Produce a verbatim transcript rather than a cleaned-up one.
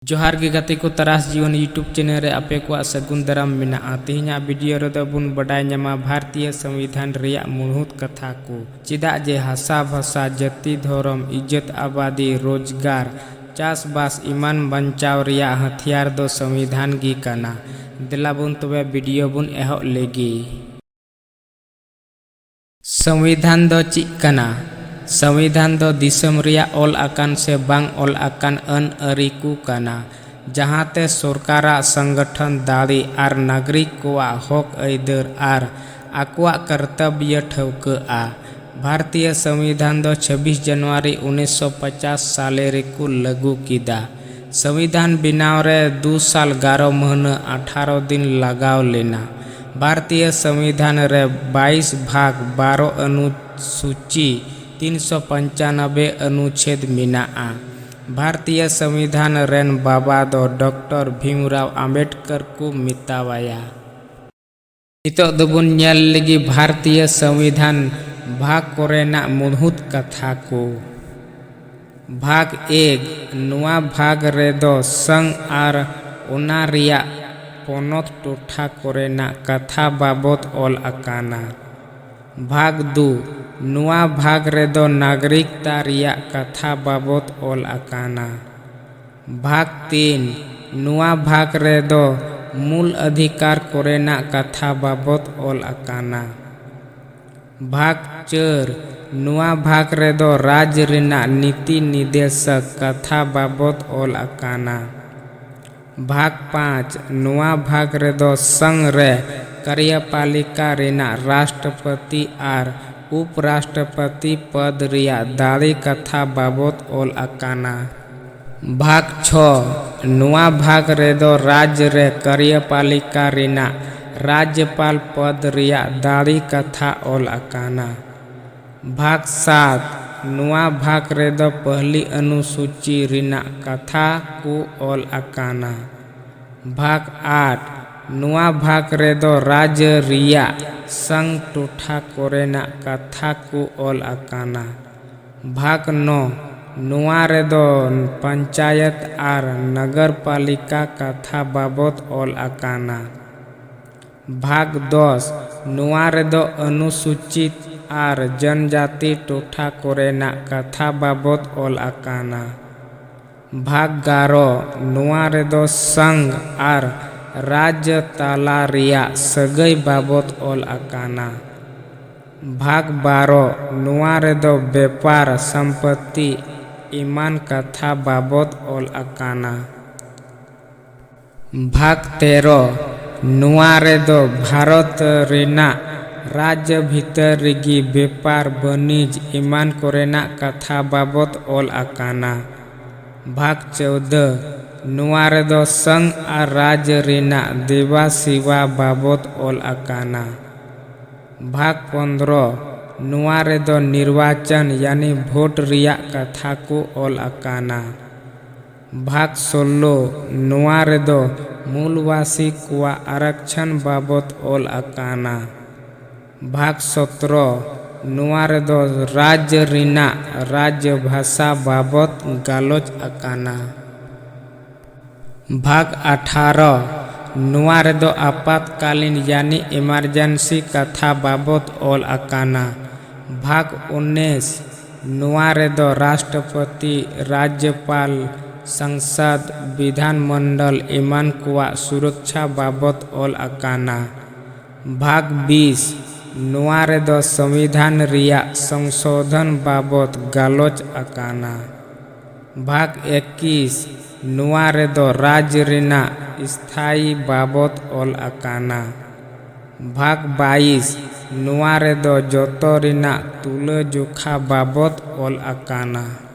ᱡᱚᱦᱟᱨ ᱜᱮ ᱜᱟᱛᱮ ᱠᱚ, ᱛᱟᱨᱟᱥ ᱡᱤᱭᱚᱱ YouTube channel ᱨᱮ ᱟᱯᱮ ᱠᱚᱣᱟᱜ ᱥᱟᱹᱜᱩᱱ ᱫᱟᱨᱟᱢ ᱢᱮᱱᱟᱜᱼᱟ᱾ ᱛᱮᱦᱮᱧᱟᱜ video ᱨᱮᱫᱚ ᱵᱚᱱ ᱵᱟᱰᱟᱭ ᱧᱟᱢᱟ ᱵᱷᱟᱨᱛᱤᱭᱚ ᱥᱚᱝᱵᱤᱫᱷᱟᱱ ᱨᱮᱭᱟᱜ ᱢᱩᱬᱩᱫ ᱠᱟᱛᱷᱟ ᱠᱚ, ᱪᱮᱫᱟᱜ ᱡᱮ ᱦᱟᱥᱟ ᱵᱷᱟᱥᱟ, ᱡᱟᱹᱛᱤ ᱫᱷᱚᱨᱚᱢ, ᱤᱡᱽᱡᱚᱛ ᱟᱵᱟᱫᱤ, ᱨᱳᱡᱽᱜᱟᱨ, ᱪᱟᱥᱵᱟᱥ ᱮᱢᱟᱱ ᱵᱟᱧᱪᱟᱣ ᱨᱮᱭᱟᱜ ᱦᱟᱛᱤᱭᱟᱨ ᱫᱚ ᱥᱚᱝᱵᱤᱫᱷᱟᱱ ᱜᱮ ᱠᱟᱱᱟ᱾ ᱫᱮᱞᱟ ᱵᱚᱱ ᱛᱚᱵᱮ video ᱵᱚᱱ ᱮᱦᱚᱵ ᱞᱮᱜᱮ᱾ ᱥᱚᱝᱵᱤᱫᱷᱟᱱ ᱫᱚ ᱪᱮᱫ ᱠᱟᱱᱟ? ᱥᱚᱝᱵᱤᱫᱷᱟᱱ ᱫᱚ ᱫᱤᱥᱚᱢ ᱨᱮᱭᱟᱜ ᱚᱞ ᱟᱠᱟᱱ ᱥᱮ ᱵᱟᱝ ᱚᱞ ᱟᱠᱟᱱ ᱟᱹᱱ ᱟᱹᱨᱤ ᱠᱚ ᱠᱟᱱᱟ, ᱡᱟᱦᱟᱸ ᱛᱮ ᱥᱚᱨᱠᱟᱨᱟᱜ ᱥᱚᱝᱜᱚᱴᱷᱚᱱ ᱫᱟᱲᱮ ᱟᱨ ᱱᱟᱜᱚᱨᱤᱠ ᱠᱚᱣᱟᱜ ᱦᱚᱠ ᱟᱹᱭᱫᱟᱹᱨ ᱟᱨ ᱟᱠᱚᱣᱟᱜ ᱠᱚᱨᱛᱚᱵᱵᱚ ᱴᱷᱟᱹᱣᱠᱟᱹᱜᱼᱟ᱾ ᱵᱷᱟᱨᱚᱛᱤᱭᱚ ᱥᱚᱝᱵᱤᱫᱷᱟᱱ ᱫᱚ ᱪᱷᱟᱵᱵᱤᱥ ᱡᱟᱱᱩᱣᱟᱨᱤ ᱩᱱᱤᱥᱥᱚ ᱯᱚᱪᱟᱥ ᱥᱟᱞᱮ ᱨᱮᱠᱚ ᱞᱟᱹᱜᱩ ᱠᱮᱫᱟ᱾ ᱥᱚᱝᱵᱤᱫᱷᱟᱱ ᱵᱮᱱᱟᱣ ᱨᱮ ᱫᱩ ᱥᱟᱞ ᱜᱟᱨᱚ ᱢᱟᱹᱦᱱᱟᱹ ᱟᱴᱷᱟᱨᱚ ᱫᱤᱱ ᱞᱟᱜᱟᱣ ᱞᱮᱱᱟ᱾ ᱵᱷᱟᱨᱚᱛᱤᱭᱚ ᱥᱚᱝᱵᱤᱫᱷᱟᱱ ᱨᱮ ᱵᱟᱭᱤᱥ ᱵᱷᱟᱜᱽ, ᱵᱟᱨᱚ ᱚᱱᱩᱥᱩᱪᱤ, ᱛᱤᱱᱥᱚ ᱯᱚᱧᱪᱟᱱᱚᱵᱵᱳᱭ ᱚᱱᱩᱪᱷᱮᱫ ᱢᱮᱱᱟᱜᱼᱟ᱾ ᱵᱷᱟᱨᱚᱛᱤᱭᱚ ᱥᱚᱝᱵᱤᱫᱷᱟᱱ ᱨᱮᱱ ᱵᱟᱵᱟ ᱫᱚ ᱰᱚᱠᱴᱚᱨ ᱵᱷᱤᱢᱨᱟᱣ ᱟᱢᱵᱮᱰᱠᱚᱨ ᱠᱚ ᱢᱮᱛᱟᱣᱟᱭᱟ᱾ ᱱᱤᱛᱚᱜ ᱫᱚᱵᱚᱱ ᱧᱮᱞ ᱞᱮᱜᱮ ᱵᱷᱟᱨᱚᱛᱤᱭᱚ ᱥᱚᱝᱵᱤᱫᱷᱟᱱ ᱵᱷᱟᱜᱽ ᱠᱚᱨᱮᱱᱟᱜ ᱢᱩᱬᱩᱫ ᱠᱟᱛᱷᱟ ᱠᱚ᱾ ᱵᱷᱟᱜᱽ ᱮᱠ, ᱱᱚᱣᱟ ᱵᱷᱟᱜᱽ ᱨᱮᱫᱚ ᱥᱚᱝ ᱟᱨ ᱚᱱᱟ ᱨᱮᱭᱟᱜ ᱯᱚᱱᱚᱛ ᱴᱚᱴᱷᱟ ᱠᱚᱨᱮᱱᱟᱜ ᱠᱟᱛᱷᱟ ᱵᱟᱵᱚᱛ ᱚᱞ ᱟᱠᱟᱱᱟ᱾ ᱵᱷᱟᱜᱽ ᱫᱩ, ᱱᱚᱣᱟ ᱵᱷᱟᱜᱽ ᱨᱮᱫᱚ ᱱᱟᱜᱚᱨᱤᱠᱛᱟ ᱨᱮᱭᱟᱜ ᱠᱟᱛᱷᱟ ᱵᱟᱵᱚᱛ ᱚᱞ ᱟᱠᱟᱱᱟ᱾ ᱵᱷᱟᱜᱽ ᱛᱤᱱ, ᱱᱚᱣᱟ ᱵᱷᱟᱜᱽ ᱨᱮᱫᱚ ᱢᱩᱞ ᱚᱫᱷᱤᱠᱟᱨ ᱠᱚᱨᱮᱱᱟᱜ ᱠᱟᱛᱷᱟ ᱵᱟᱵᱚᱛ ᱚᱞ ᱟᱠᱟᱱᱟ᱾ ᱵᱷᱟᱜᱽ ᱪᱟᱹᱨ, ᱱᱚᱣᱟ ᱵᱷᱟᱜᱽ ᱨᱮᱫᱚ ᱨᱟᱡᱽ ᱨᱮᱱᱟᱜ ᱱᱤᱛᱤ ᱱᱤᱫᱮᱥᱚᱠ ᱠᱟᱛᱷᱟ ᱵᱟᱵᱚᱛ ᱚᱞ ᱟᱠᱟᱱᱟ᱾ ᱵᱷᱟᱜᱽ ᱯᱟᱸᱪ, ᱱᱚᱣᱟ ᱵᱷᱟᱜᱽ ᱨᱮᱫᱚ ᱥᱚᱝ ᱨᱮ ᱠᱟᱨᱭᱚᱯᱟᱞᱤᱠᱟ ᱨᱮᱱᱟᱜ ᱨᱟᱥᱴᱨᱚᱯᱚᱛᱤ ᱟᱨ ᱩᱯᱨᱟᱥᱴᱨᱚᱯᱚᱛᱤ ᱯᱚᱫᱽ ᱨᱮᱭᱟᱜ ᱫᱟᱲᱮ ᱠᱟᱛᱷᱟ ᱵᱟᱵᱚᱛ ᱚᱞ ᱟᱠᱟᱱᱟ᱾ ᱵᱷᱟᱜᱽ ᱪᱷᱚ, ᱱᱚᱣᱟ ᱵᱷᱟᱜᱽ ᱨᱮᱫᱚ ᱨᱟᱡᱽ ᱨᱮ ᱠᱟᱨᱭᱚᱯᱟᱞᱤᱠᱟ ᱨᱮᱱᱟᱜ ᱨᱟᱡᱽᱭᱚᱯᱟᱞ ᱯᱚᱫᱽ ᱨᱮᱭᱟᱜ ᱫᱟᱲᱮ ᱠᱟᱛᱷᱟ ᱚᱞ ᱟᱠᱟᱱᱟ᱾ ᱵᱷᱟᱜᱽ ᱥᱟᱛ, ᱱᱚᱣᱟ ᱵᱷᱟᱜᱽ ᱨᱮᱫᱚ ᱯᱟᱦᱞᱤ ᱚᱱᱩᱥᱩᱪᱤ ᱨᱮᱱᱟᱜ ᱠᱟᱛᱷᱟ ᱠᱚ ᱚᱞ ᱟᱠᱟᱱᱟ᱾ ᱵᱷᱟᱜᱽ ᱟᱴ, ᱱᱚᱣᱟ ᱵᱷᱟᱜᱽ ᱨᱮᱫᱚ ᱨᱟᱡᱽ ᱨᱮᱭᱟᱜ ᱥᱚᱝ ᱴᱚᱴᱷᱟ ᱠᱚᱨᱮᱱᱟᱜ ᱠᱟᱛᱷᱟ ᱠᱚ ᱚᱞ ᱟᱠᱟᱱᱟ᱾ ᱵᱷᱟᱜᱽ ᱱᱚ, ᱱᱚᱣᱟ ᱨᱮᱫᱚ ᱯᱚᱧᱪᱟᱭᱮᱛ ᱟᱨ ᱱᱚᱜᱚᱨᱯᱟᱞᱤᱠᱟ ᱠᱟᱛᱷᱟ ᱵᱟᱵᱚᱛ ᱚᱞ ᱟᱠᱟᱱᱟ᱾ ᱵᱷᱟᱜᱽ ᱫᱚᱥ, ᱱᱚᱣᱟ ᱨᱮᱫᱚ ᱚᱱᱩᱥᱩᱪᱤᱛ ᱟᱨ ᱡᱚᱱᱡᱟᱛᱤ ᱴᱚᱴᱷᱟ ᱠᱚᱨᱮᱱᱟᱜ ᱠᱟᱛᱷᱟ ᱵᱟᱵᱚᱛ ᱚᱞ ᱟᱠᱟᱱᱟ᱾ ᱵᱷᱟᱜᱽ ᱮᱜᱟᱨᱚ, ᱱᱚᱣᱟ ᱨᱮᱫᱚ ᱥᱚᱝᱜᱷ ᱟᱨ ᱨᱟᱡᱽ ᱛᱟᱞᱟ ᱨᱮᱭᱟᱜ ᱥᱟᱹᱜᱟᱹᱭ ᱵᱟᱵᱚᱛ ᱚᱞ ᱟᱠᱟᱱᱟ᱾ ᱵᱷᱟᱜᱽ ᱵᱟᱨᱚ, ᱱᱚᱣᱟ ᱨᱮᱫᱚ ᱵᱮᱯᱟᱨ, ᱥᱚᱢᱯᱚᱛᱤ ᱮᱢᱟᱱ ᱠᱟᱛᱷᱟ ᱵᱟᱵᱚᱛ ᱚᱞ ᱟᱠᱟᱱᱟ᱾ ᱵᱷᱟᱜᱽ ᱛᱮᱨᱚ, ᱱᱚᱣᱟ ᱨᱮᱫᱚ ᱵᱷᱟᱨᱚᱛ ᱨᱮᱱᱟᱜ ᱨᱟᱡᱽ ᱵᱷᱤᱛᱟᱹᱨ ᱨᱮᱜᱮ ᱵᱮᱯᱟᱨ, ᱵᱟᱹᱱᱤᱡᱽ ᱮᱢᱟᱱ ᱠᱚᱨᱮᱱᱟᱜ ᱠᱟᱛᱷᱟ ᱵᱟᱵᱚᱛ ᱚᱞ ᱟᱠᱟᱱᱟ᱾ ᱵᱷᱟᱜᱽ ᱪᱳᱣᱫᱟᱹ, ᱱᱚᱣᱟ ᱨᱮᱫᱚ ᱥᱚᱝᱜᱷ ᱟᱨ ᱨᱟᱡᱽ ᱨᱮᱱᱟᱜ ᱫᱮᱵᱟ ᱥᱮᱵᱟ ᱵᱟᱵᱚᱛ ᱚᱞ ᱟᱠᱟᱱᱟ᱾ ᱵᱷᱟᱜᱽ ᱯᱚᱱᱫᱽᱨᱚ, ᱱᱚᱣᱟ ᱨᱮᱫᱚ ᱱᱤᱨᱣᱟᱪᱚᱱ ᱭᱟᱱᱤ ᱵᱷᱳᱴ ᱨᱮᱭᱟᱜ ᱠᱟᱛᱷᱟ ᱠᱚ ᱚᱞ ᱟᱠᱟᱱᱟ᱾ ᱵᱷᱟᱜᱽ ᱥᱳᱞᱞᱳ, ᱱᱚᱣᱟ ᱨᱮᱫᱚ ᱢᱩᱞᱣᱟᱥᱤ ᱠᱚᱣᱟᱜ ᱟᱨᱚᱠᱪᱷᱚᱱ ᱵᱟᱵᱚᱛ ᱚᱞ ᱟᱠᱟᱱᱟ᱾ ᱵᱷᱟᱜᱽ ᱥᱚᱛᱨᱚ, ᱱᱚᱣᱟ ᱨᱮᱫᱚ ᱨᱟᱡᱽ ᱨᱮᱱᱟᱜ ᱨᱟᱡᱽ ᱵᱷᱟᱥᱟ ᱵᱟᱵᱚᱛ ᱜᱟᱞᱚᱪ ᱟᱠᱟᱱᱟ᱾ ᱵᱷᱟᱜᱽ ᱟᱴᱷᱟᱨᱚ, ᱱᱚᱣᱟ ᱨᱮᱫᱚ ᱟᱯᱟᱛᱠᱟᱞᱤᱱ ᱭᱟᱱᱤ ᱮᱢᱟᱨᱡᱮᱱᱥᱤ ᱠᱟᱛᱷᱟ ᱵᱟᱵᱚᱛ ᱚᱞ ᱟᱠᱟᱱᱟ᱾ ᱵᱷᱟᱜᱽ ᱩᱱᱤᱥ, ᱱᱚᱣᱟ ᱨᱮᱫᱚ ᱨᱟᱥᱴᱨᱚᱯᱚᱛᱤ, ᱨᱟᱡᱽᱡᱚᱯᱟᱞ, ᱥᱚᱝᱥᱚᱫ, ᱵᱤᱫᱷᱟᱱ ᱢᱚᱱᱰᱚᱞ ᱮᱢᱟᱱ ᱠᱚᱣᱟᱜ ᱥᱩᱨᱚᱠᱪᱷᱟ ᱵᱟᱵᱚᱛ ᱚᱞ ᱟᱠᱟᱱᱟ᱾ ᱵᱷᱟᱜᱽ ᱵᱤᱥ, ᱱᱚᱣᱟ ᱨᱮᱫᱚ ᱥᱚᱝᱵᱤᱫᱷᱟᱱ ᱨᱮᱭᱟᱜ ᱥᱚᱝᱥᱳᱫᱷᱚᱱ ᱵᱟᱵᱚᱛ ᱜᱟᱞᱚᱪ ᱟᱠᱟᱱᱟ᱾ ᱵᱷᱟᱜᱽ ᱮᱠᱤᱥ, ᱱᱚᱣᱟ ᱨᱮᱫᱚ ᱨᱟᱡᱽ ᱨᱮᱱᱟᱜ ᱥᱛᱷᱟᱭᱤ ᱵᱟᱵᱚᱛ ᱚᱞ ᱟᱠᱟᱱᱟ᱾ ᱵᱷᱟᱜᱽ ᱵᱟᱭᱤᱥ, ᱱᱚᱣᱟ ᱨᱮᱫᱚ ᱡᱚᱛᱚ ᱨᱮᱱᱟᱜ ᱛᱩᱞᱟᱹᱡᱚᱠᱷᱟ ᱵᱟᱵᱚᱛ ᱚᱞ ᱟᱠᱟᱱᱟ᱾